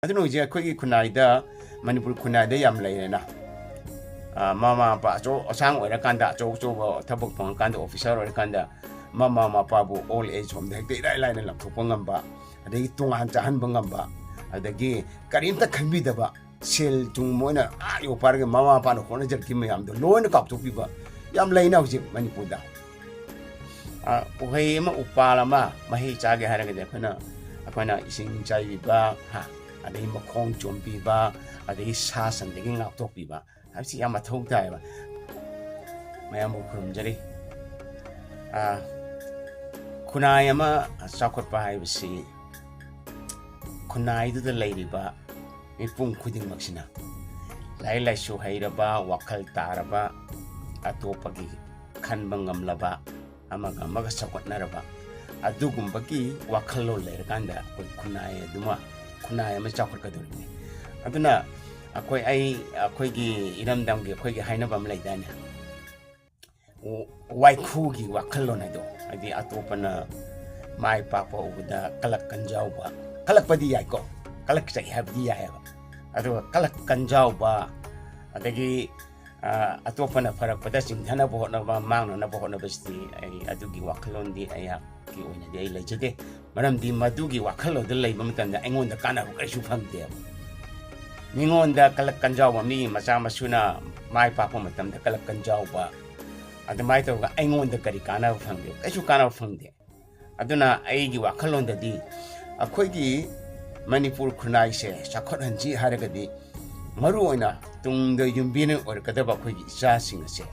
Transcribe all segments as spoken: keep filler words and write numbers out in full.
ꯑꯗꯨꯅ ꯍꯧꯖꯤꯛ ꯑꯩꯈꯣꯏꯒꯤ ꯈꯨꯟꯅꯥꯏꯗ, ꯃꯅꯤꯄꯨꯔ ꯈꯨꯟꯅꯥꯏꯗ ꯌꯥꯝ ꯂꯩꯔꯦꯅ꯫ ꯑ, ꯃꯃꯥ ꯃꯄꯥ ꯑꯆꯧ ꯑꯁꯥꯡ ꯑꯣꯏꯔꯀꯥꯟꯗ, ꯑꯆꯧ ꯑꯆꯧꯕ ꯊꯕꯛ ꯐꯪꯉꯀꯥꯟꯗ, ꯑꯣꯐꯤꯁꯥꯔ ꯑꯣꯏꯔꯀꯥꯟꯗ, ꯃꯃꯥ ꯃꯄꯥꯕꯨ ꯑꯣꯜ ꯑꯦꯖ ꯍꯣꯝꯗ ꯍꯦꯛꯇ ꯏꯔꯥꯏ ꯂꯥꯏꯅ ꯂꯪꯊꯣꯛꯄ ꯉꯝꯕ, ꯑꯗꯒꯤ ꯇꯣꯉꯥꯟ ꯆꯥꯍꯟꯕ ꯉꯝꯕ, ꯑꯗꯒꯤ ꯀꯔꯤꯝꯇ ꯈꯟꯕꯤꯗꯕ, ꯁꯦꯜ ꯊꯨꯝ ꯃꯣꯏꯅ ꯑꯥ ꯌꯧ ꯄꯥꯏꯔꯒ ꯃꯃꯥ ꯃꯄꯥꯅ ꯍꯣꯠꯅꯖꯔꯛꯈꯤꯕ ꯃꯌꯥꯝꯗꯣ ꯂꯣꯏꯅ ꯀꯥꯎꯊꯣꯛꯄꯤꯕ ꯌꯥꯝ ꯂꯩꯅ ꯍꯧꯖꯤꯛ ꯃꯅꯤꯄꯨꯔꯗ꯫ ꯑ, ꯎꯍꯩ ꯑꯃ, ꯎꯄꯥꯜ ꯑꯃ ꯃꯍꯩ ꯆꯥꯒꯦ ꯍꯥꯏꯔꯒꯗꯤ ꯑꯩꯈꯣꯏꯅ, ꯑꯩꯈꯣꯏꯅ ꯏꯁꯤꯡ ꯆꯥꯏꯕꯤꯕ, ꯍꯥ, ꯑꯗꯒꯤ ꯃꯈꯣꯡ ꯆꯣꯝꯕꯤꯕ, ꯑꯗꯒꯤ ꯁꯥ ꯁꯟꯗꯒꯤ ꯉꯥꯛꯊꯣꯛꯄꯤꯕ ꯍꯥꯏꯕꯁꯤ ꯌꯥꯝ ꯃꯊꯧ ꯇꯥꯏꯌꯦꯕ꯫ ꯃꯌꯥꯝꯕꯨ ꯈꯨꯔꯨꯝꯖꯔꯤ꯫ ꯑ, ꯈꯨꯟꯅꯥꯏ ꯑꯃ ꯆꯥꯎꯈꯠꯄ ꯍꯥꯏꯕꯁꯤ ꯈꯨꯟꯅꯥꯏꯗꯨꯗ ꯂꯩꯔꯤꯕ ꯃꯤꯄꯨꯝ ꯈꯨꯗꯤꯡꯃꯛꯁꯤꯅ ꯂꯥꯏꯔꯤꯛ ꯂꯥꯏꯁꯨ ꯍꯩꯔꯕ, ꯋꯥꯈꯜ ꯇꯥꯔꯕ, ꯑꯇꯣꯞꯄꯒꯤ ꯈꯟꯕ ꯉꯝꯂꯕ, ꯑꯃꯒ ꯑꯃꯒ ꯆꯥꯎꯈꯠꯅꯔꯕ, ꯑꯗꯨꯒꯨꯝꯕꯒꯤ ꯋꯥꯈꯜꯂꯣꯟ ꯂꯩꯔꯀꯥꯟꯗ ꯑꯩꯈꯣꯏ ꯈꯨꯟꯅꯥꯏ ꯑꯗꯨꯃ, ꯈꯨꯟꯅꯥꯏ ꯑꯃ ꯆꯥꯎꯈꯠꯀꯗꯧꯔꯤꯕꯅꯤ꯫ ꯑꯗꯨꯅ ꯑꯩꯈꯣꯏ, ꯑꯩ, ꯑꯩꯈꯣꯏꯒꯤ ꯏꯔꯝꯗꯝꯒꯤ ꯑꯩꯈꯣꯏꯒꯤ ꯍꯥꯏꯅꯕ ꯑꯃ ꯂꯩꯗꯥꯏꯅꯦ, ꯋꯥꯏꯈꯨꯒꯤ ꯋꯥꯈꯜꯂꯣꯟ ꯍꯥꯏꯗꯣ, ꯍꯥꯏꯗꯤ ꯑꯇꯣꯞꯄꯅ ꯃꯥꯏ ꯄꯥꯛꯄ ꯎꯕꯗ ꯀꯂꯛ ꯀꯟꯖꯥꯎꯕ, ꯀꯂꯛꯄꯗꯤ ꯌꯥꯏꯀꯣ, ꯀꯂꯛꯆꯩ ꯍꯥꯏꯕꯗꯤ ꯌꯥꯏꯑꯕ, ꯑꯗꯨꯒ ꯀꯂꯛ ꯀꯟꯖꯥꯎꯕ, ꯑꯗꯒꯤ, ꯑ, ꯑꯇꯣꯞꯄꯅ ꯐꯔꯛꯄꯗ ꯆꯤꯡꯊꯅꯕ ꯍꯣꯠꯅꯕ, ꯃꯥꯡꯅꯅꯕ ꯍꯣꯠꯅꯕꯁꯤꯗꯤ ꯑꯩ ꯑꯗꯨꯒꯤ ꯋꯥꯈꯜꯂꯣꯟꯗꯤ ꯑꯩꯍꯥꯛꯀꯤ ꯑꯣꯏꯅꯗꯤ ꯑꯩ ꯂꯩꯖꯗꯦ꯫ ꯃꯔꯝꯗꯤ ꯃꯗꯨꯒꯤ ꯋꯥꯈꯜꯂꯣꯟꯗ ꯂꯩꯕ ꯃꯇꯝꯗ ꯑꯩꯉꯣꯟꯗ ꯀꯥꯟꯅꯕ ꯀꯔꯤꯁꯨ ꯐꯪꯗꯦꯕ꯫ ꯃꯤꯉꯣꯟꯗ ꯀꯂꯛ ꯀꯟꯖꯥꯎꯕ, ꯃꯤꯒꯤ ꯃꯆꯥ ꯃꯁꯨꯅ ꯃꯥꯏ ꯄꯥꯛꯄ ꯃꯇꯝꯗ ꯀꯂꯛ ꯀꯟꯖꯥꯎꯕ, ꯑꯗꯨꯃꯥꯏꯅ ꯇꯧꯔꯒ ꯑꯩꯉꯣꯟꯗ ꯀꯔꯤ ꯀꯥꯟꯅꯕ ꯐꯪꯒꯦ? ꯀꯩꯁꯨ ꯀꯥꯟꯅꯕ ꯐꯪꯗꯦ꯫ ꯑꯗꯨꯅ ꯑꯩꯒꯤ ꯋꯥꯈꯜꯂꯣꯟꯗꯗꯤ ꯑꯩꯈꯣꯏꯒꯤ ꯃꯅꯤꯄꯨꯔ ꯈꯨꯟꯅꯥꯏꯁꯦ ꯆꯥꯎꯈꯠꯍꯟꯁꯤ ꯍꯥꯏꯔꯒꯗꯤ, ꯃꯔꯨꯑꯣꯏꯅ ꯇꯨꯡꯗ ꯌꯨꯝꯕꯤꯔꯦꯟ ꯑꯣꯏꯔꯛꯀꯗꯕ ꯑꯩꯈꯣꯏꯒꯤ ꯏꯆꯥꯁꯤꯡ ꯑꯁꯦ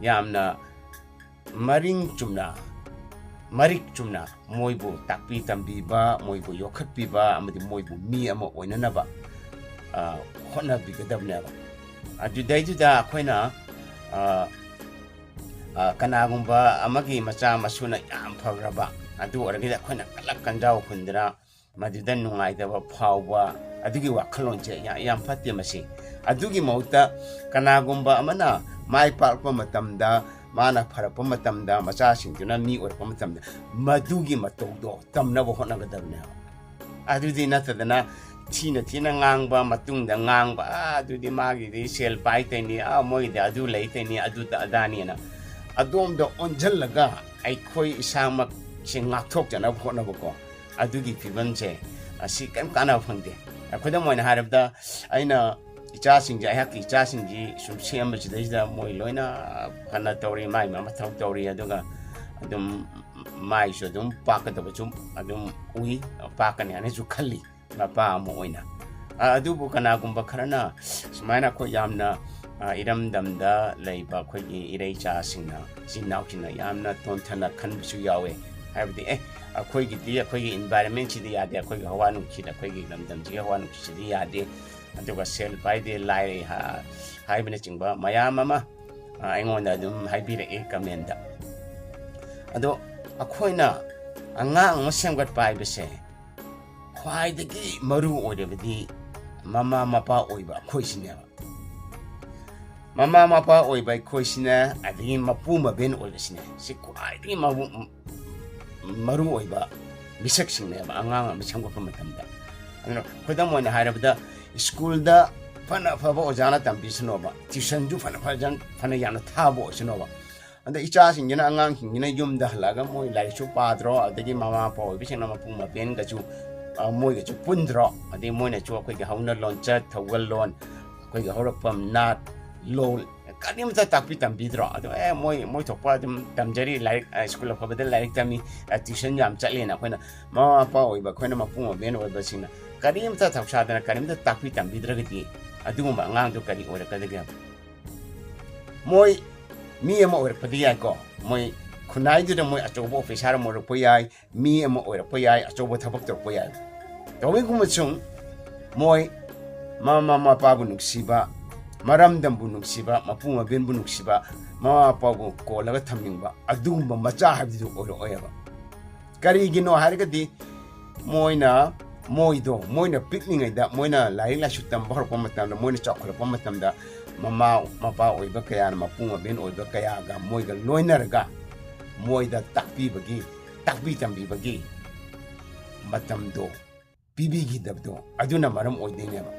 ꯌꯥꯝꯅ ꯃꯔꯤꯡ ꯆꯨꯝꯅ, ꯃꯔꯤꯛ ꯆꯨꯝꯅ ꯃꯣꯏꯕꯨ ꯇꯥꯛꯄꯤ ꯇꯝꯕꯤꯕ, ꯃꯣꯏꯕꯨ ꯌꯣꯛꯈꯠꯄꯤꯕ ꯑꯃꯗꯤ ꯃꯣꯏꯕꯨ ꯃꯤ ꯑꯃ ꯑꯣꯏꯅꯅꯕ, ꯑ, ꯍꯣꯠꯅꯕꯤꯒꯗꯕꯅꯦꯕ꯫ ꯑꯗꯨꯗꯩꯗꯨꯗ ꯑꯩꯈꯣꯏꯅ, ꯑ, ꯑ, ꯀꯅꯥꯒꯨꯝꯕ ꯑꯃꯒꯤ ꯃꯆꯥ ꯃꯁꯨꯅ ꯌꯥꯝ ꯐꯈ꯭ꯔꯕ, ꯑꯗꯨ ꯑꯣꯏꯔꯒꯗꯤ ꯑꯩꯈꯣꯏꯅ ꯀꯂꯛ ꯀꯟꯖꯥꯎ ꯍꯨꯟꯗꯅ ꯃꯗꯨꯗ ꯅꯨꯡꯉꯥꯏꯇꯕ ꯐꯥꯎꯕ, ꯑꯗꯨꯒꯤ ꯋꯥꯈꯜꯂꯣꯟꯁꯦ ꯌꯥ-, ꯌꯥꯝ ꯐꯠꯇꯦ꯫ ꯃꯁꯤ ꯑꯗꯨꯒꯤ ꯃꯍꯨꯠꯇ ꯀꯅꯥꯒꯨꯝꯕ ꯑꯃꯅ ꯃꯥꯏ ꯄꯥꯛꯂꯛꯄ ꯃꯇꯝꯗ, ꯃꯥꯅ ꯐꯔꯛꯄ ꯃꯇꯝꯗ, ꯃꯆꯥꯁꯤꯡꯗꯨꯅ ꯃꯤ ꯑꯣꯏꯔꯛꯄ ꯃꯇꯝꯗ ꯃꯗꯨꯒꯤ ꯃꯇꯧꯗꯣ ꯇꯝꯅꯕ ꯍꯣꯠꯅꯒꯗꯕꯅꯦꯕ꯫ ꯑꯗꯨꯗꯤ ꯅꯠꯇꯗꯅ ꯊꯤꯅ ꯊꯤꯅ ꯉꯥꯡꯕ, ꯃꯇꯨꯡꯗ ꯉꯥꯡꯕ, "ꯑꯥ, ꯑꯗꯨꯗꯤ ꯃꯥꯒꯤꯗꯤ ꯁꯦꯜ ꯄꯥꯏ ꯇꯩꯅꯤ, ꯑꯥ, ꯃꯣꯏꯒꯤꯗꯤ ꯑꯗꯨ ꯂꯩ ꯇꯩꯅꯤ, ꯑꯗꯨꯗ ꯑꯗꯥꯅꯤꯅ" ꯑꯗꯣꯝꯗ ꯑꯣꯟꯁꯤꯜꯂꯒ ꯑꯩꯈꯣꯏ ꯏꯁꯥꯃꯛꯁꯦ ꯉꯥꯛꯊꯣꯛꯆꯅꯕ ꯍꯣꯠꯅꯕꯀꯣ, ꯑꯗꯨꯒꯤ ꯐꯤꯕꯝꯁꯦ, ꯑꯁꯤ ꯀꯔꯤꯝ ꯀꯥꯟꯅꯕ ꯐꯪꯗꯦ꯫ ꯈꯨꯗꯝ ꯑꯣꯏꯅ ꯍꯥꯏꯔꯕꯗ, ꯑꯩꯅ ꯏꯆꯥꯁꯤꯡꯁꯦ, ꯑꯩꯍꯥꯛꯀꯤ ꯏꯆꯥꯁꯤꯡꯁꯤ ꯁꯨꯝ ꯁꯦꯝꯕꯁꯤꯗꯩꯁꯤꯗ ꯃꯣꯏ ꯂꯣꯏꯅ ꯐꯅ ꯇꯧꯔꯤ, ꯃꯥꯏ ꯃꯥꯏ ꯃꯊꯧ ꯇꯧꯔꯤ, ꯑꯗꯨꯒ ꯑꯗꯨꯝ ꯃꯥꯏꯁꯨ ꯑꯗꯨꯝ ꯄꯥꯛꯀꯗꯕꯁꯨ ꯑꯗꯨꯝ ꯎꯏ, ꯄꯥꯛꯀꯅꯤ ꯍꯥꯏꯅꯁꯨ ꯈꯜꯂꯤ꯫ ꯃꯄꯥ ꯑꯃ ꯑꯣꯏꯅ꯫ ꯑ, ꯑꯗꯨꯕꯨ ꯀꯅꯥꯒꯨꯝꯕ ꯈꯔꯅ ꯁꯨꯃꯥꯏꯅ ꯑꯩꯈꯣꯏ ꯌꯥꯝꯅ, ꯑ, ꯏꯔꯝꯗꯝꯗ ꯂꯩꯕ ꯑꯩꯈꯣꯏꯒꯤ ꯏꯔꯩꯆꯥꯁꯤꯡꯅ, ꯏꯆꯤꯟ ꯏꯅꯥꯎꯁꯤꯡꯅ ꯌꯥꯝꯅ ꯇꯣꯟꯊꯅ ꯈꯟꯕꯁꯨ ꯌꯥꯎꯋꯦ꯫ ꯍꯥꯏꯕꯗꯤ, "ꯑꯦ, ꯑꯩꯈꯣꯏꯒꯤꯗꯤ, ꯑꯩꯈꯣꯏꯒꯤ environment ꯁꯤꯗꯤ ꯌꯥꯗꯦ, ꯑꯩꯈꯣꯏꯒꯤ ꯍꯋꯥ ꯅꯨꯡꯁꯤꯠ, ꯑꯩꯈꯣꯏꯒꯤ ꯂꯝꯗꯝꯁꯤꯒꯤ ꯍꯋꯥ ꯅꯨꯡꯁꯤꯠꯁꯤꯗꯤ ꯌꯥꯗꯦ, ꯑꯗꯨꯒ ꯁꯦꯜ ꯄꯥꯏꯗꯦ, ꯂꯥꯏꯔꯩ" ꯍꯥ-, ꯍꯥꯏꯕꯅꯆꯤꯡꯕ ꯃꯌꯥꯝ ꯑꯃ, ꯑ, ꯑꯩꯉꯣꯟꯗ ꯑꯗꯨꯝ ꯍꯥꯏꯕꯤꯔꯛꯑꯦ comment ꯇ꯫ ꯑꯗꯣ ꯑꯩꯈꯣꯏꯅ ꯑꯉꯥꯡ ꯑꯃ ꯁꯦꯝꯒꯠꯄ ꯍꯥꯏꯕꯁꯦ, ꯈ꯭ꯋꯥꯏꯗꯒꯤ ꯃꯔꯨ ꯑꯣꯏꯔꯕꯗꯤ ꯃꯃꯥ ꯃꯄꯥ ꯑꯣꯏꯕ ꯑꯩꯈꯣꯏꯁꯤꯅꯦꯕ꯫ ꯃꯃꯥ ꯃꯄꯥ ꯑꯣꯏꯕ ꯑꯩꯈꯣꯏꯁꯤꯅ, ꯑꯗꯒꯤ ꯃꯄꯨ ꯃꯕꯦꯟ ꯑꯣꯏꯕꯁꯤꯅꯦ, ꯁꯤ ꯈ꯭ꯋꯥꯏꯗꯒꯤ ꯃꯔꯨ, ꯃꯔꯨ ꯑꯣꯏꯕ ꯃꯤꯁꯛꯁꯤꯡꯅꯦꯕ ꯑꯉꯥꯡ ꯑꯃ ꯁꯦꯝꯒꯠꯄ ꯃꯇꯝꯗ꯫ ꯑꯗꯨꯅ ꯈꯨꯗꯝ ꯑꯣꯏꯅ ꯍꯥꯏꯔꯕꯗ, ꯁ꯭ꯀꯨꯜꯗ ꯐꯅ ꯐꯕ ꯑꯣꯖꯥꯅ ꯇꯝꯕꯤꯁꯅꯣꯕ, tuition ꯁꯨ ꯐꯅ ꯐꯖꯅ, ꯐꯅ ꯌꯥꯝꯅ ꯊꯥꯕ ꯑꯣꯏꯁꯅꯣꯕ, ꯑꯗ ꯏꯆꯥꯁꯤꯡꯁꯤꯅ, ꯑꯉꯥꯡꯁꯤꯡꯁꯤꯅ ꯌꯨꯝꯗ ꯍꯜꯂꯛꯑꯒ ꯃꯣꯏ ꯂꯥꯏꯔꯤꯛꯁꯨ ꯄꯥꯗ꯭ꯔꯣ, ꯑꯗꯒꯤ ꯃꯃꯥ ꯃꯄꯥ ꯑꯣꯏꯕꯁꯤꯡꯅ ꯃꯄꯨ ꯃꯄꯦꯟꯒꯁꯨ, ꯑ, ꯃꯣꯏꯒꯁꯨ ꯄꯨꯟꯗ꯭ꯔꯣ, ꯑꯗꯩ ꯃꯣꯏꯅꯁꯨ ꯑꯩꯈꯣꯏꯒꯤ ꯍꯧꯅ ꯂꯣꯟꯆꯠ, ꯊꯧꯒꯜꯂꯣꯟ, ꯑꯩꯈꯣꯏꯒꯤ ꯍꯧꯔꯛꯐꯝ, ꯅꯥꯠ, ꯂꯣꯟ, ꯀꯔꯤꯝꯇ ꯇꯥꯛꯄꯤ ꯇꯝꯕꯤꯗ꯭ꯔꯣ? ꯑꯗꯣ, "ꯑꯦ, ꯃꯣꯏ, ꯃꯣꯏ ꯊꯣꯛꯄ ꯑꯗꯨꯝ ꯇꯝꯖꯔꯤ, ꯂꯥꯏꯔꯤꯛ, ꯑ, ꯁ꯭ꯀꯨꯜ ꯑꯐꯕꯗ ꯂꯥꯏꯔꯤꯛ ꯇꯝꯃꯤ, ꯑ, tuition ꯌꯥꯝ ꯆꯠꯂꯦꯅ" ꯑꯩꯈꯣꯏꯅ, ꯃꯃꯥ ꯃꯄꯥ ꯑꯣꯏꯕ ꯑꯩꯈꯣꯏꯅ, ꯃꯄꯨ ꯃꯄꯦꯟ ꯑꯣꯏꯕꯁꯤꯡꯅ ꯀꯔꯤꯝꯇ ꯊꯧꯁꯥꯗꯅ, ꯀꯔꯤꯝꯇ ꯇꯥꯛꯄꯤ ꯇꯝꯕꯤꯗ꯭ꯔꯒꯗꯤ ꯑꯗꯨꯒꯨꯝꯕ ꯑꯉꯥꯡꯗꯣ ꯀꯔꯤ ꯑꯣꯏꯔꯛꯀꯗꯒꯦ? ꯃꯣꯏ ꯃꯤ ꯑꯃ ꯑꯣꯏꯔꯛꯄꯗꯤ ꯌꯥꯏꯀꯣ, ꯃꯣꯏ ꯈꯨꯟꯅꯥꯏꯗꯨꯗ ꯃꯣꯏ ꯑꯆꯧꯕ officer ꯑꯃ ꯑꯣꯏꯔꯛꯄ ꯌꯥꯏ, ꯃꯤ ꯑꯃ ꯑꯣꯏꯔꯛꯄ ꯌꯥꯏ, ꯑꯆꯧꯕ ꯊꯕꯛ ꯇꯧꯔꯛꯄ ꯌꯥꯏ꯫ ꯇꯧꯏꯒꯨꯝꯕꯁꯨꯡ ꯃꯣꯏ ꯃꯃꯥ ꯃꯄꯥꯕꯨ ꯅꯨꯡꯁꯤꯕ, ꯃꯔꯝꯗꯝꯕꯨ ꯅꯨꯡꯁꯤꯕ, ꯃꯄꯨ ꯃꯕꯦꯟꯕꯨ ꯅꯨꯡꯁꯤꯕ, ꯃꯃꯥ ꯃꯄꯥꯕꯨ ꯀꯣꯜꯂꯒ ꯊꯝꯅꯤꯡꯕ, ꯑꯗꯨꯒꯨꯝꯕ ꯃꯆꯥ ꯍꯥꯏꯕꯗꯨ ꯑꯣꯏꯔꯛꯑꯣꯏꯕ꯫ ꯀꯔꯤꯒꯤꯅꯣ ꯍꯥꯏꯔꯒꯗꯤ, ꯃꯣꯏꯅ, ꯃꯣꯏꯗꯣ, ꯃꯣꯏꯅ ꯄꯤꯛꯂꯤꯉꯩꯗ, ꯃꯣꯏꯅ ꯂꯥꯏꯔꯤꯛ ꯂꯥꯏꯁꯨ ꯇꯝꯕ ꯍꯧꯔꯛꯄ ꯃꯇꯝꯗ, ꯃꯣꯏꯅ ꯆꯥꯎꯈꯠꯂꯛꯄ ꯃꯇꯝꯗ, ꯃꯃꯥ ꯃꯄꯥ ꯑꯣꯏꯕ ꯀꯌꯥꯅ, ꯃꯄꯨ ꯃꯕꯦꯟ ꯑꯣꯏꯕ ꯀꯌꯥꯒ ꯃꯣꯏꯒ ꯂꯣꯏꯅꯔꯒ, ꯃꯣꯏꯗ ꯇꯥꯛꯄꯤꯕꯒꯤ, ꯇꯥꯛꯄꯤ ꯇꯝꯕꯤꯕꯒꯤ ꯃꯇꯝꯗꯣ ꯄꯤꯕꯤꯈꯤꯗꯕꯗꯣ, ꯑꯗꯨꯅ ꯃꯔꯝ ꯑꯣꯏꯗꯣꯏꯅꯦꯕ꯫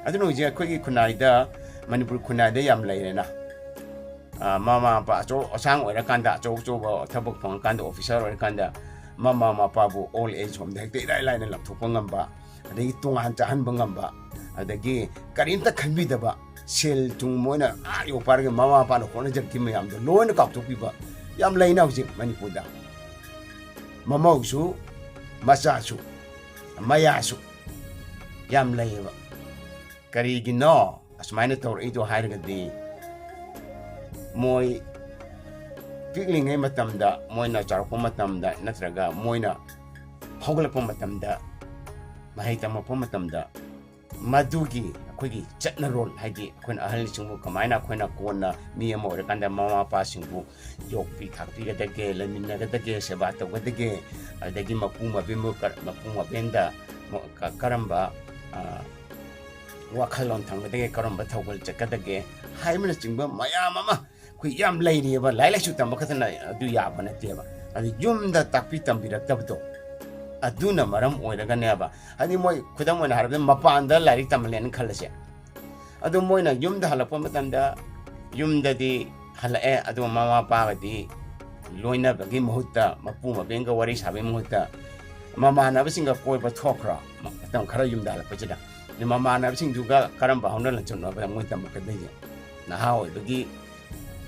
ꯑꯗꯨꯅ ꯍꯧꯖꯤꯛ ꯑꯩꯈꯣꯏꯒꯤ ꯈꯨꯟꯅꯥꯏꯗ, ꯃꯅꯤꯄꯨꯔ ꯈꯨꯟꯅꯥꯏꯗ ꯌꯥꯝ ꯂꯩꯔꯦꯅ, ꯑ, ꯃꯃꯥ ꯃꯄꯥ ꯑꯆꯧ ꯑꯁꯥꯡ ꯑꯣꯏꯔꯀꯥꯟꯗ, ꯑꯆꯧ ꯑꯆꯧꯕ ꯊꯕꯛ ꯐꯪꯉꯀꯥꯟꯗ, ꯑꯣꯐꯤꯁꯥꯔ ꯑꯣꯏꯔꯀꯥꯟꯗ ꯃꯃꯥ ꯃꯄꯥꯕꯨ ꯑꯣꯜ ꯑꯦꯖ ꯍꯣꯝꯗ ꯍꯦꯛꯇ ꯏꯔꯥꯏ ꯂꯥꯏꯅ ꯂꯪꯊꯣꯛꯄ ꯉꯝꯕ, ꯑꯗꯒꯤ ꯇꯣꯉꯥꯟ ꯆꯥꯍꯟꯕ ꯉꯝꯕ, ꯑꯗꯒꯤ ꯀꯔꯤꯝꯇ ꯈꯟꯕꯤꯗꯕ, ꯁꯦꯜ ꯊꯨꯝ ꯃꯣꯏꯅ ꯑꯥ ꯌꯧ ꯄꯥꯏꯔꯒ ꯃꯃꯥ ꯃꯄꯥꯅ ꯍꯣꯠꯅꯖꯔꯛꯈꯤꯕ ꯃꯌꯥꯝꯗꯣ ꯂꯣꯏꯅ ꯀꯥꯎꯊꯣꯛꯄꯤꯕ ꯌꯥꯝ ꯂꯩꯅ ꯍꯧꯖꯤꯛ ꯃꯅꯤꯄꯨꯔꯗ꯫ ꯃꯃꯧꯁꯨ, ꯃꯆꯥꯁꯨ, ꯃꯌꯥꯁꯨ ꯌꯥꯝ ꯂꯩꯌꯦꯕ꯫ ꯀꯔꯤꯒꯤꯅꯣ ꯑꯁꯨꯃꯥꯏꯅ ꯇꯧꯔꯛꯏꯗꯣ ꯍꯥꯏꯔꯒꯗꯤ, ꯃꯣꯏ ꯄꯤꯛꯂꯤꯉꯩ ꯃꯇꯝꯗ, ꯃꯣꯏꯅ ꯆꯥꯎꯔꯛꯄ ꯃꯇꯝꯗ, ꯅꯠꯇ꯭ꯔꯒ ꯃꯣꯏꯅ ꯍꯧꯒꯠꯂꯛꯄ ꯃꯇꯝꯗ, ꯃꯍꯩ ꯇꯝꯃꯛꯄ ꯃꯇꯝꯗ, ꯃꯗꯨꯒꯤ ꯑꯩꯈꯣꯏꯒꯤ ꯆꯠꯅꯔꯣꯜ, ꯍꯥꯏꯗꯤ ꯑꯩꯈꯣꯏꯅ ꯑꯍꯜꯁꯤꯡꯕꯨ ꯀꯃꯥꯏꯅ, ꯑꯩꯈꯣꯏꯅ ꯀꯣꯟꯅ ꯃꯤ ꯑꯃ ꯑꯣꯏꯔꯀꯥꯟꯗ ꯃꯃꯥ ꯃꯄꯥꯁꯤꯡꯕꯨ ꯌꯣꯛꯄꯤ ꯊꯥꯛꯄꯤꯒꯗꯒꯦ, ꯂꯩꯃꯤꯟꯅꯒꯗꯒꯦ, ꯁꯦꯕꯥ ꯇꯧꯒꯗꯒꯦ, ꯑꯗꯒꯤ ꯃꯄꯨ ꯃꯕꯦꯟꯕꯨ ꯀꯔ-, ꯃꯄꯨ ꯃꯕꯦꯟꯗ ꯃ-, ꯀ-, ꯀꯔꯝꯕ, ꯑ, ꯋꯥꯈꯜꯂꯣꯟ ꯊꯝꯒꯗꯒꯦ, ꯀꯔꯝꯕ ꯊꯧꯒꯜ ꯆꯠꯀꯗꯒꯦ ꯍꯥꯏꯕꯅꯆꯤꯡꯕ ꯃꯌꯥꯝ ꯑꯃ ꯑꯩꯈꯣꯏ ꯌꯥꯝ ꯂꯩꯔꯤꯑꯕ꯫ ꯂꯥꯏꯔꯤꯛ ꯂꯥꯏꯁꯨ ꯇꯝꯕ ꯈꯛꯇꯅ ꯑꯗꯨ ꯌꯥꯕ ꯅꯠꯇꯦꯕ꯫ ꯑꯗꯨ ꯌꯨꯝꯗ ꯇꯥꯛꯄꯤ ꯇꯝꯕꯤꯔꯛꯇꯕꯗꯣ, ꯑꯗꯨꯅ ꯃꯔꯝ ꯑꯣꯏꯔꯒꯅꯦꯕ꯫ ꯍꯥꯏꯗꯤ ꯃꯣꯏ, ꯈꯨꯗꯝ ꯑꯣꯏꯅ ꯍꯥꯏꯔꯕꯗ, ꯃꯄꯥꯟꯗ ꯂꯥꯏꯔꯤꯛ ꯇꯝꯍꯜꯂꯦꯅ ꯈꯜꯂꯁꯦ, ꯑꯗꯨ ꯃꯣꯏꯅ ꯌꯨꯝꯗ ꯍꯜꯂꯛꯄ ꯃꯇꯝꯗ, ꯌꯨꯝꯗꯗꯤ ꯍꯜꯂꯛꯑꯦ, ꯑꯗꯨꯒ ꯃꯃꯥ ꯃꯄꯥꯒꯗꯤ ꯂꯣꯏꯅꯕꯒꯤ ꯃꯍꯨꯠꯇ, ꯃꯄꯨ ꯃꯕꯦꯟꯒ ꯋꯥꯔꯤ ꯁꯥꯕꯒꯤ ꯃꯍꯨꯠꯇ, ꯃꯃꯥꯟꯅꯕꯁꯤꯡꯒ ꯀꯣꯏꯕ ꯊꯣꯛꯈ꯭ꯔꯣ꯫ ꯃꯇꯝ ꯈꯔ ꯌꯨꯝꯗ ꯍꯜꯂꯛꯄꯁꯤꯗ, ꯑꯗꯨ ꯃꯃꯥꯟꯅꯕꯁꯤꯡꯗꯨꯒ ꯀꯔꯝꯕ ꯍꯧꯅ ꯂꯣꯟꯆꯠꯅꯣ ꯍꯥꯏꯕ ꯃꯣꯏ ꯇꯝꯃꯛꯀꯗꯣꯏꯁꯦ? ꯅꯍꯥ ꯑꯣꯏꯕꯒꯤ,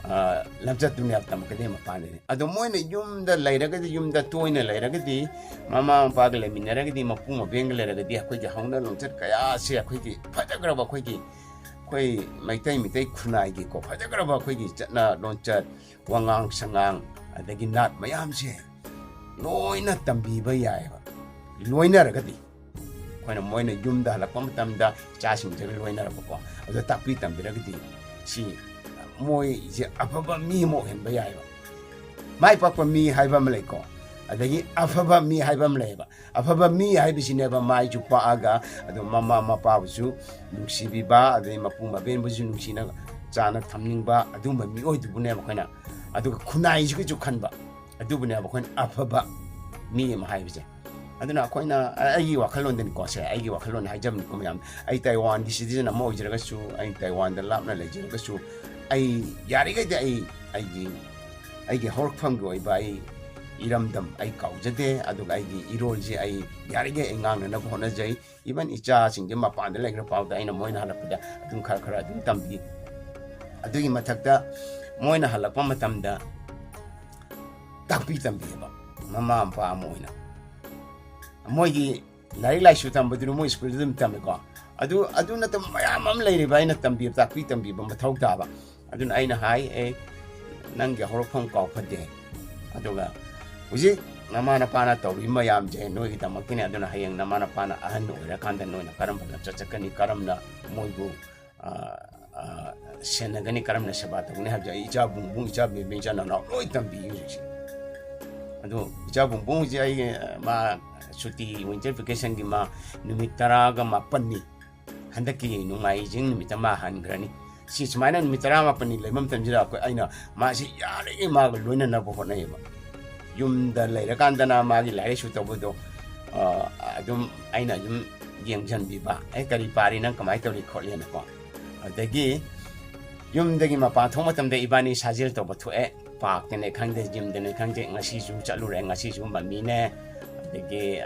ꯑ, ꯂꯝꯆꯠꯇꯨꯅꯦꯕ ꯇꯝꯃꯛꯀꯗꯣꯏ ꯃꯄꯥꯟꯗꯗꯤ꯫ ꯑꯗꯣ ꯃꯣꯏꯅ ꯌꯨꯝꯗ ꯂꯩꯔꯒꯗꯤ, ꯌꯨꯝꯗ ꯇꯣꯏꯅ ꯂꯩꯔꯒꯗꯤ, ꯃꯃꯥ ꯃꯄꯥꯒ ꯂꯩꯃꯤꯟꯅꯔꯒꯗꯤ, ꯃꯄꯨ ꯃꯕꯦꯟꯒ ꯂꯩꯔꯒꯗꯤ, ꯑꯩꯈꯣꯏꯒꯤ ꯍꯧꯅ ꯂꯣꯟꯆꯠ ꯀꯌꯥꯁꯦ, ꯑꯩꯈꯣꯏꯒꯤ ꯐꯖꯈ꯭ꯔꯕ, ꯑꯩꯈꯣꯏꯒꯤ, ꯑꯩꯈꯣꯏ ꯃꯩꯇꯩ, ꯃꯩꯇꯩ ꯈꯨꯟꯅꯥꯏꯒꯤꯀꯣ, ꯐꯖꯈ꯭ꯔꯕ ꯑꯩꯈꯣꯏꯒꯤ ꯆꯠꯅ ꯂꯣꯟꯆꯠ, ꯋꯥꯉꯥꯡ ꯁꯉꯥꯡ, ꯑꯗꯒꯤ ꯅꯥꯠ ꯃꯌꯥꯝꯁꯦ ꯂꯣꯏꯅ ꯇꯝꯕꯤꯕ ꯌꯥꯏꯑꯕ, ꯂꯣꯏꯅꯔꯒꯗꯤ꯫ ꯑꯩꯈꯣꯏꯅ, ꯃꯣꯏꯅ ꯌꯨꯝꯗ ꯍꯜꯂꯛꯄ ꯃꯇꯝꯗ ꯏꯆꯥꯁꯤꯡꯁꯤꯒ ꯂꯣꯏꯅꯔꯛꯄꯀꯣ, ꯑꯗꯨꯗ ꯇꯥꯛꯄꯤ ꯇꯝꯕꯤꯔꯒꯗꯤ, ꯁꯤ ꯃꯣꯏꯁꯦ ꯑꯐꯕ ꯃꯤ ꯑꯃ ꯑꯣꯏꯍꯟꯕ ꯌꯥꯏꯑꯕ꯫ ꯃꯥꯏ ꯄꯥꯛꯄ ꯃꯤ ꯍꯥꯏꯕ ꯑꯃ ꯂꯩꯀꯣ, ꯑꯗꯒꯤ ꯑꯐꯕ ꯃꯤ ꯍꯥꯏꯕ ꯑꯃ ꯂꯩꯌꯦꯕ꯫ ꯑꯐꯕ ꯃꯤ ꯍꯥꯏꯕꯁꯤꯅꯦꯕ ꯃꯥꯏꯁꯨ ꯄꯥꯛꯑꯒ, ꯑꯗꯨ ꯃꯃꯥ ꯃꯄꯥꯕꯨꯁꯨ ꯅꯨꯡꯁꯤꯕꯤꯕ, ꯑꯗꯩ ꯃꯄꯨ ꯃꯕꯦꯟꯕꯨꯁꯨ ꯅꯨꯡꯁꯤꯅ ꯆꯥꯅ ꯊꯝꯅꯤꯡꯕ, ꯑꯗꯨꯒꯨꯝꯕ ꯃꯤꯑꯣꯏꯗꯨꯕꯨꯅꯦꯕ ꯑꯩꯈꯣꯏꯅ, ꯑꯗꯨꯒ ꯈꯨꯟꯅꯥꯏꯁꯤꯒꯤꯁꯨ ꯈꯟꯕ, ꯑꯗꯨꯕꯨꯅꯦꯕ ꯑꯩꯈꯣꯏꯅ ꯑꯐꯕ ꯃꯤ ꯑꯃ ꯍꯥꯏꯕꯁꯦ꯫ ꯑꯗꯨꯅ ꯑꯩꯈꯣꯏꯅ ꯑꯩꯒꯤ ꯋꯥꯈꯜꯂꯣꯟꯗꯅꯤꯀꯣ, ꯁꯦ, ꯑꯩꯒꯤ ꯋꯥꯈꯜꯂꯣꯟ ꯍꯥꯏꯖꯕꯅꯤꯀꯣ ꯃꯌꯥꯝ, ꯑꯩ ꯇꯥꯏꯋꯥꯟꯒꯤ ꯁꯤꯇꯤꯖꯟ ꯑꯃ ꯑꯣꯏꯖꯔꯒꯁꯨ, ꯑꯩ ꯇꯥꯏꯋꯥꯟꯗ ꯂꯥꯞꯅ ꯂꯩꯖꯔꯒꯁꯨ, ꯑꯩ ꯌꯥꯔꯤꯈꯩꯗꯤ ꯑꯩ ꯑꯩꯒꯤ ꯑꯩꯒꯤ ꯍꯧꯔꯛꯐꯝꯒꯤ ꯑꯣꯏꯕ ꯑꯩ ꯏꯔꯝꯗꯝ ꯑꯩ ꯀꯥꯎꯖꯗꯦ꯫ ꯑꯗꯨꯒ ꯑꯩꯒꯤ ꯏꯔꯣꯜꯁꯦ ꯑꯩ ꯌꯥꯔꯤꯈꯩ ꯑꯩ ꯉꯥꯡꯅꯅꯕ ꯍꯣꯠꯅꯖꯩ꯫ ꯏꯚꯟ ꯏꯆꯥꯁꯤꯡꯁꯦ ꯃꯄꯥꯟꯗ ꯂꯩꯈ꯭ꯔ ꯐꯥꯎꯗ ꯑꯩꯅ ꯃꯣꯏꯅ ꯍꯜꯂꯛꯄꯗ ꯑꯗꯨꯝ ꯈꯔ ꯈꯔ ꯑꯗꯨꯝ ꯇꯝꯕꯤ꯫ ꯑꯗꯨꯒꯤ ꯃꯊꯛꯇ ꯃꯣꯏꯅ ꯍꯜꯂꯛꯄ ꯃꯇꯝꯗ ꯇꯥꯛꯄꯤ ꯇꯝꯕꯤꯑꯕ, ꯃꯃꯥ ꯃꯄꯥ ꯑꯃ ꯑꯣꯏꯅ꯫ ꯃꯣꯏꯒꯤ ꯂꯥꯏꯔꯤꯛ ꯂꯥꯏꯁꯨ ꯇꯝꯕꯗꯨꯅ ꯃꯣꯏ ꯁ꯭ꯀꯨꯜꯗ ꯑꯗꯨꯝ ꯇꯝꯃꯦꯀꯣ꯫ ꯑꯗꯨ ꯑꯗꯨ ꯅꯠꯇꯕ ꯃꯌꯥꯝ ꯑꯃ ꯂꯩꯔꯤꯕ ꯑꯩꯅ ꯇꯝꯕꯤꯕ, ꯇꯥꯛꯄꯤ ꯇꯝꯕꯤꯕ ꯃꯊꯧ ꯇꯥꯕ꯫ ꯑꯗꯨꯅ ꯑꯩꯅ ꯍꯥꯏ, "ꯑꯦ, ꯅꯪꯒꯤ ꯍꯧꯔꯛꯐꯝ ꯀꯥꯎ ꯐꯠꯇꯦ꯫ ꯑꯗꯨꯒ ꯍꯧꯖꯤꯛ ꯅꯃꯥ ꯅꯄꯥꯅ ꯇꯧꯔꯤꯕ ꯃꯌꯥꯝꯁꯦ ꯅꯣꯏꯒꯤꯗꯃꯛꯇꯅꯦ꯫ ꯑꯗꯨꯅ ꯍꯌꯦꯡ ꯅꯃꯥ ꯅꯄꯥꯅ ꯑꯍꯟ ꯑꯣꯏꯔꯀꯥꯟꯗ ꯅꯣꯏꯅ ꯀꯔꯝꯕ ꯂꯝꯆꯠ ꯆꯠꯀꯅꯤ, ꯀꯔꯝꯅ ꯃꯣꯏꯕꯨ, ꯑ, ꯑ, ꯁꯦꯟꯅꯒꯅꯤ, ꯀꯔꯝꯅ ꯁꯦꯕꯥ ꯇꯧꯒꯅꯤ ꯍꯥꯏꯕꯁꯦ ꯑꯩ ꯏꯆꯥ ꯕꯨꯡꯕꯨꯡ, ꯏꯆꯥ ꯕꯦꯕꯤ, ꯏꯆꯥ ꯅꯅꯥꯎ ꯂꯣꯏ ꯇꯝꯕꯤꯔꯤ ꯍꯧꯖꯤꯛꯁꯦ꯫" ꯑꯗꯣ ꯏꯆꯥ ꯕꯨꯡꯕꯨꯡꯁꯦ ꯑꯩ, ꯑ, ꯃꯥ ꯁꯨꯇꯤ, ꯋꯤꯟꯇꯔ ꯚꯦꯀꯦꯁꯟꯒꯤ ꯃꯥ ꯅꯨꯃꯤꯠ ꯇꯔꯥꯒ ꯃꯥꯄꯟꯅꯤ꯫ ꯍꯟꯗꯛꯀꯤ ꯅꯣꯡꯃꯥꯏꯖꯤꯡ ꯅꯨꯃꯤꯠꯇ ꯃꯥ ꯍꯟꯈ꯭ꯔꯅꯤ꯫ ꯁꯤ ꯁꯨꯃꯥꯏꯅ ꯅꯨꯃꯤꯠ ꯇꯔꯥꯃꯥꯄꯟꯅꯤ ꯂꯩꯕ ꯃꯇꯝꯁꯤꯗ ꯑꯩꯈꯣꯏ, ꯑꯩꯅ ꯃꯥꯁꯤ ꯌꯥꯔꯤꯉꯩ ꯃꯥꯒ ꯂꯣꯏꯅꯅꯕ ꯍꯣꯠꯅꯩꯌꯦꯕ꯫ ꯌꯨꯝꯗ ꯂꯩꯔꯀꯥꯟꯗꯅ ꯃꯥꯒꯤ ꯂꯥꯏꯔꯤꯛ ꯂꯥꯏꯁꯨ ꯇꯧꯕꯗꯣ, ꯑ, ꯑꯗꯨꯝ ꯑꯩꯅ ꯑꯗꯨꯝ ꯌꯦꯡꯁꯤꯟꯕꯤꯕ, "ꯑꯦ, ꯀꯔꯤ ꯄꯥꯔꯤ, ꯅꯪ ꯀꯃꯥꯏꯅ ꯇꯧꯔꯤ?" ꯈꯣꯠꯂꯤꯅꯀꯣ꯫ ꯑꯗꯒꯤ ꯌꯨꯝꯗꯒꯤ ꯃꯄꯥꯟ ꯊꯣꯛꯄ ꯃꯇꯝꯗ ꯏꯕꯥꯅꯤ ꯁꯥꯖꯦꯜ ꯇꯧꯕ ꯊꯣꯛꯑꯦ꯫ ꯄꯥꯔꯛꯇꯅꯦ ꯈꯪꯗꯦ, ꯖꯤꯝꯗꯅꯦ ꯈꯪꯗꯦ, ꯉꯁꯤꯁꯨ ꯆꯠꯂꯨꯔꯦ, ꯉꯁꯤꯁꯨ ꯃꯃꯤꯅꯦ, ꯑꯗꯒꯤ,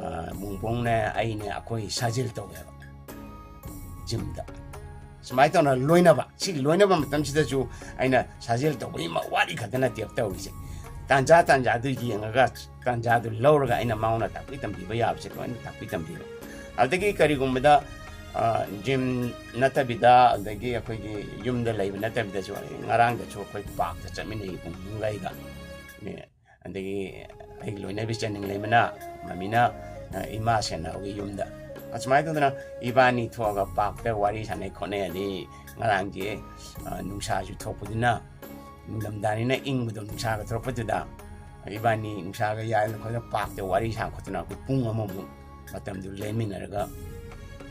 ꯑ, ꯃꯨꯡꯕꯣꯡꯅꯦ, ꯑꯩꯅꯦ, ꯑꯩꯈꯣꯏ ꯁꯥꯖꯦꯜ ꯇꯧꯋꯦꯕ ꯖꯤꯝꯗ꯫ ꯁꯨꯃꯥꯏꯅ ꯇꯧꯅ ꯂꯣꯏꯅꯕ, ꯁꯤꯒꯤ ꯂꯣꯏꯅꯕ ꯃꯇꯝꯁꯤꯗꯁꯨ ꯑꯩꯅ ꯁꯥꯖꯦꯜ ꯇꯧꯕꯒꯤ ꯃ-, ꯋꯥꯔꯤ ꯈꯛꯇ ꯅꯠꯇꯦꯕ ꯇꯧꯔꯤꯁꯦ꯫ ꯇꯥꯟꯖꯥ ꯇꯥꯟꯖꯥꯗꯨ ꯌꯦꯡꯉꯒ, ꯇꯥꯟꯖꯥꯗꯨ ꯂꯧꯔꯒ ꯑꯩꯅ ꯃꯉꯣꯟꯗ ꯇꯥꯛꯄꯤ ꯇꯝꯕꯤꯕ ꯌꯥꯕꯁꯦ ꯂꯣꯏꯅ ꯇꯥꯛꯄꯤ ꯇꯝꯕꯤꯕ꯫ ꯑꯗꯒꯤ ꯀꯔꯤꯒꯨꯝꯕꯗ, ꯑ, ꯖꯤꯝ ꯅꯠꯇꯕꯤꯗ, ꯑꯗꯒꯤ ꯑꯩꯈꯣꯏꯒꯤ ꯌꯨꯝꯗ ꯂꯩꯕ ꯅꯠꯇꯕꯤꯗꯁꯨ, ꯑꯩ ꯉꯔꯥꯡꯗꯁꯨ ꯑꯩꯈꯣꯏ ꯄꯥꯔꯛꯇ ꯆꯠꯃꯤꯟꯅꯩ ꯄꯨꯡ ꯑꯍꯨꯝꯒ ꯑꯩꯒ꯫ ꯑꯦ, ꯑꯗꯒꯤ ꯑꯩꯒꯤ ꯂꯣꯏꯅꯕꯤ ꯆꯦꯟꯅꯤꯡ ꯂꯩꯃꯅ, ꯃꯃꯤꯅ, ꯑ, ꯏꯃꯥ ꯁꯦꯟꯅꯕꯒꯤ ꯌꯨꯝꯗ꯫ ꯑꯁꯨꯃꯥꯏꯅ ꯇꯧꯗꯅ ꯏꯕꯥꯅꯤ ꯊꯣꯛꯑꯒ ꯄꯥꯔꯛꯇ ꯋꯥꯔꯤ ꯁꯥꯟꯅꯩ ꯈꯣꯠꯅꯩ꯫ ꯑꯗꯩ ꯉꯔꯥꯡꯗꯤ, ꯑ, ꯅꯨꯡꯁꯥꯁꯨ ꯊꯣꯛꯄꯅꯤꯅ, ꯅꯤꯡꯊꯝꯊꯥꯅꯤꯅ ꯏꯪꯕꯗꯣ, ꯅꯨꯡꯁꯥꯒ ꯊꯣꯛꯂꯛꯄꯗꯨꯗ ꯏꯕꯥꯅꯤ ꯅꯨꯡꯁꯥꯒ ꯌꯥꯏꯗꯅ ꯈꯣꯠꯇꯅ ꯄꯥꯔꯛꯇ ꯋꯥꯔꯤ ꯁꯥ ꯈꯣꯠꯇꯅ ꯑꯩꯈꯣꯏ ꯄꯨꯡ ꯑꯃꯃꯨꯛ ꯃꯇꯝꯗꯨ ꯂꯦꯟꯃꯤꯟꯅꯔꯒ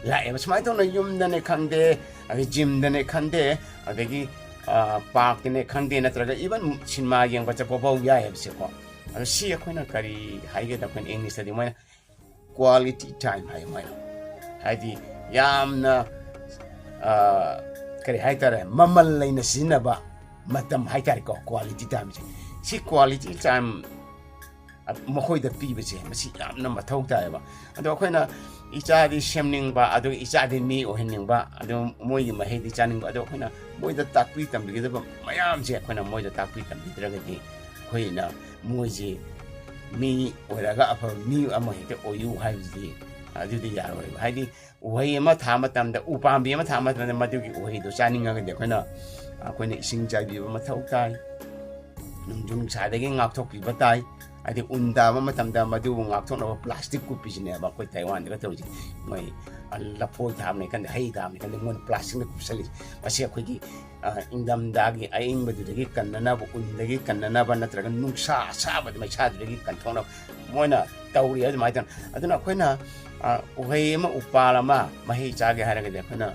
ꯂꯥꯛꯑꯦꯕ꯫ ꯁꯨꯃꯥꯏꯅ ꯇꯧꯅ ꯌꯨꯝꯗꯅꯦ ꯈꯪꯗꯦ, ꯑꯗꯩ ꯖꯤꯝꯗꯅꯦ ꯈꯪꯗꯦ, ꯑꯗꯒꯤ, ꯑ, ꯄꯥꯔꯛꯇꯅꯦ ꯈꯪꯗꯦ, ꯅꯠꯇ꯭ꯔꯒ ꯏꯚꯟ ꯁꯤꯅꯦꯃꯥ ꯌꯦꯡꯕ ꯆꯠꯄ ꯐꯥꯎ ꯌꯥꯏ ꯍꯥꯏꯕꯁꯦꯀꯣ꯫ ꯑꯗꯣ ꯁꯤ ꯑꯩꯈꯣꯏꯅ ꯀꯔꯤ ꯍꯥꯏꯒꯦꯗ, ꯑꯩꯈꯣꯏꯅ ꯏꯪꯂꯤꯁꯇꯗꯤ ꯃꯣꯏꯅ quality time ꯍꯥꯏ꯫ ꯃꯣꯏꯅ ꯍꯥꯏꯗꯤ ꯌꯥꯝꯅ, ꯑ, ꯀꯔꯤ ꯍꯥꯏꯇꯥꯔꯦ, ꯃꯃꯜ ꯂꯩꯅ ꯁꯤꯖꯤꯟꯅꯕ ꯃꯇꯝ ꯍꯥꯏꯇꯥꯔꯦꯀꯣ, quality timeꯁꯦ꯫ ꯁꯤ quality time ꯃꯈꯣꯏꯗ ꯄꯤꯕꯁꯦ ꯃꯁꯤ ꯌꯥꯝꯅ ꯃꯊꯧ ꯇꯥꯏꯌꯦꯕ꯫ ꯑꯗꯣ ꯑꯩꯈꯣꯏꯅ ꯏꯆꯥꯗꯤ ꯁꯦꯝꯅꯤꯡꯕ, ꯑꯗꯨꯒ ꯏꯆꯥꯗꯤ ꯃꯤ ꯑꯣꯏꯍꯟꯅꯤꯡꯕ, ꯑꯗꯨ ꯃꯣꯏꯒꯤ ꯃꯍꯩꯗꯤ ꯆꯥꯅꯤꯡꯕ, ꯑꯗꯣ ꯑꯩꯈꯣꯏꯅ ꯃꯣꯏꯗ ꯇꯥꯛꯄꯤ ꯇꯝꯕꯤꯒꯗꯕ ꯃꯌꯥꯝꯁꯦ ꯑꯩꯈꯣꯏꯅ ꯃꯣꯏꯗ ꯇꯥꯛꯄꯤ ꯇꯝꯕꯤꯗ꯭ꯔꯒꯗꯤ ꯑꯩꯈꯣꯏꯅ ꯃꯣꯏꯁꯤ ꯃꯤ ꯑꯣꯏꯔꯒ ꯑꯐꯕ ꯃꯤ ꯑꯃ ꯍꯦꯛꯇ ꯑꯣꯏꯌꯨ ꯍꯥꯏꯕꯁꯤꯗꯤ ꯑꯗꯨꯗꯤ ꯌꯥꯔꯣꯏꯕ꯫ ꯍꯥꯏꯗꯤ ꯎꯍꯩ ꯑꯃ ꯊꯥꯕ ꯃꯇꯝꯗ, ꯎ ꯄꯥꯝꯕꯤ ꯑꯃ ꯊꯥꯕ ꯃꯇꯝꯗ ꯃꯗꯨꯒꯤ ꯎꯍꯩꯗꯣ ꯆꯥꯅꯤꯡꯉꯒꯗꯤ ꯑꯩꯈꯣꯏꯅ, ꯑꯩꯈꯣꯏꯅ ꯏꯁꯤꯡ ꯆꯥꯏꯕꯤꯕ ꯃꯊꯧ ꯇꯥꯏ, ꯅꯣꯡꯖꯨ ꯅꯨꯡꯁꯥꯗꯒꯤ ꯉꯥꯛꯊꯣꯛꯄꯤꯕ ꯇꯥꯏ꯫ ꯍꯥꯏꯗꯤ ꯎꯟ ꯇꯥꯕ ꯃꯇꯝꯗ ꯃꯗꯨꯕꯨ ꯉꯥꯛꯊꯣꯛꯅꯕ ꯄ꯭ꯂꯥꯁꯇꯤꯛ ꯀꯨꯞꯄꯤꯁꯤꯅꯦꯕ ꯑꯩꯈꯣꯏ ꯇꯥꯏꯋꯥꯟꯗꯒ ꯇꯧꯔꯤꯁꯦ꯫ ꯃꯣꯏ, ꯑ, ꯂꯐꯣꯏ ꯊꯥꯕꯅꯤ ꯈꯪꯗꯦ, ꯍꯩ ꯊꯥꯕꯅꯤ ꯈꯪꯗꯦ, ꯃꯣꯏꯅ ꯄ꯭ꯂꯥꯁꯇꯤꯛꯅ ꯀꯨꯞꯁꯜꯂꯤꯁꯦ꯫ ꯃꯁꯤ ꯑꯩꯈꯣꯏꯒꯤ, ꯑ, ꯏꯪꯊꯝꯊꯥꯒꯤ ꯑꯏꯪꯕꯗꯨꯗꯒꯤ ꯀꯟꯅꯅꯕ, ꯎꯟꯗꯒꯤ ꯀꯟꯅꯅꯕ, ꯅꯠꯇ꯭ꯔꯒ ꯅꯨꯡꯁꯥ ꯑꯁꯥꯕꯗ ꯃꯩꯁꯥꯗꯨꯗꯒꯤ ꯀꯟꯊꯣꯛꯅꯕ ꯃꯣꯏꯅ ꯇꯧꯔꯤ ꯑꯗꯨꯃꯥꯏꯅ ꯇꯧꯅ꯫ ꯑꯗꯨꯅ ꯑꯩꯈꯣꯏꯅ, ꯑ, ꯎꯍꯩ ꯑꯃ, ꯎꯄꯥꯜ ꯑꯃ ꯃꯍꯩ ꯆꯥꯒꯦ ꯍꯥꯏꯔꯒꯗꯤ ꯑꯩꯈꯣꯏꯅ,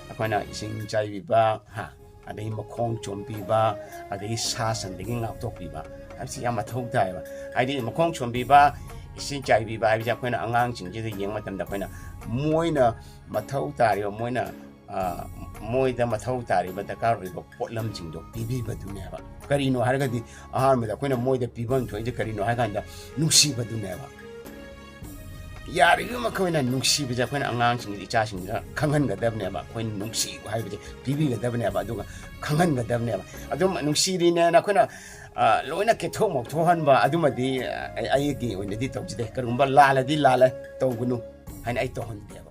ꯑꯩꯈꯣꯏꯅ ꯏꯁꯤꯡ ꯆꯥꯏꯕꯤꯕ, ꯍꯥ, ꯑꯗꯒꯤ ꯃꯈꯣꯡ ꯆꯣꯝꯕꯤꯕ, ꯑꯗꯒꯤ ꯁꯥ ꯁꯟꯗꯒꯤ ꯉꯥꯛꯊꯣꯛꯄꯤꯕ ꯍꯥꯏꯕꯁꯤ ꯌꯥꯝ ꯃꯊꯧ ꯇꯥꯏꯌꯦꯕ꯫ ꯍꯥꯏꯗꯤ ꯃꯈꯣꯡ ꯆꯣꯝꯕꯤꯕ, ꯏꯁꯤꯡ ꯆꯥꯏꯕꯤꯕ ꯍꯥꯏꯕꯁꯦ ꯑꯩꯈꯣꯏꯅ ꯑꯉꯥꯡꯁꯤꯡꯁꯤꯗ ꯌꯦꯡꯕ ꯃꯇꯝꯗ ꯑꯩꯈꯣꯏꯅ ꯃꯣꯏꯅ ꯃꯊꯧ ꯇꯥꯔꯤꯕ, ꯃꯣꯏꯅ, ꯑ, ꯃꯣꯏꯗ ꯃꯊꯧ ꯇꯥꯔꯤꯕ ꯗꯔꯀꯥꯔ ꯑꯣꯏꯕ ꯄꯣꯠꯂꯝꯁꯤꯡꯗꯣ ꯄꯤꯕꯤꯕꯗꯨꯅꯦꯕ꯫ ꯀꯔꯤꯅꯣ ꯍꯥꯏꯔꯒꯗꯤ ꯑꯍꯥꯟꯕꯗ ꯑꯩꯈꯣꯏꯅ ꯃꯣꯏꯗ ꯄꯤꯐꯝ ꯊꯣꯛꯏꯁꯦ ꯀꯔꯤꯅꯣ ꯍꯥꯏ ꯀꯥꯟꯗ ꯅꯨꯡꯁꯤꯕꯗꯨꯅꯦꯕ꯫ ꯌꯥꯔꯤꯕ ꯃꯈꯩ ꯑꯩꯈꯣꯏꯅ ꯅꯨꯡꯁꯤꯕꯁꯦ ꯑꯩꯈꯣꯏꯅ ꯑꯉꯥꯡꯁꯤꯡꯗ, ꯏꯆꯥꯁꯤꯡꯁꯤꯗ ꯈꯪꯍꯟꯒꯗꯕꯅꯦꯕ꯫ ꯑꯩꯈꯣꯏꯅ ꯅꯨꯡꯁꯤꯕ ꯍꯥꯏꯕꯁꯦ ꯄꯤꯕꯤꯒꯗꯕꯅꯦꯕ, ꯑꯗꯨꯒ ꯈꯪꯍꯟꯒꯗꯕꯅꯦꯕ꯫ ꯑꯗꯨꯝ ꯅꯨꯡꯁꯤꯔꯤꯅꯦꯅ ꯑꯩꯈꯣꯏꯅ, ꯑ, ꯂꯣꯏꯅ ꯀꯦꯊꯣꯛ ꯃꯧꯊꯣꯛꯍꯟꯕ ꯑꯗꯨꯃꯗꯤ, ꯑ, ꯑꯩ, ꯑꯩꯒꯤ ꯑꯣꯏꯅꯗꯤ ꯇꯧꯖꯗꯦ꯫ ꯀꯔꯤꯒꯨꯝꯕ ꯂꯥꯜꯂꯗꯤ ꯂꯥꯜꯂꯦ, ꯇꯧꯒꯅꯨ ꯍꯥꯏꯅ ꯑꯩ ꯇꯧꯍꯟꯗꯦꯕ꯫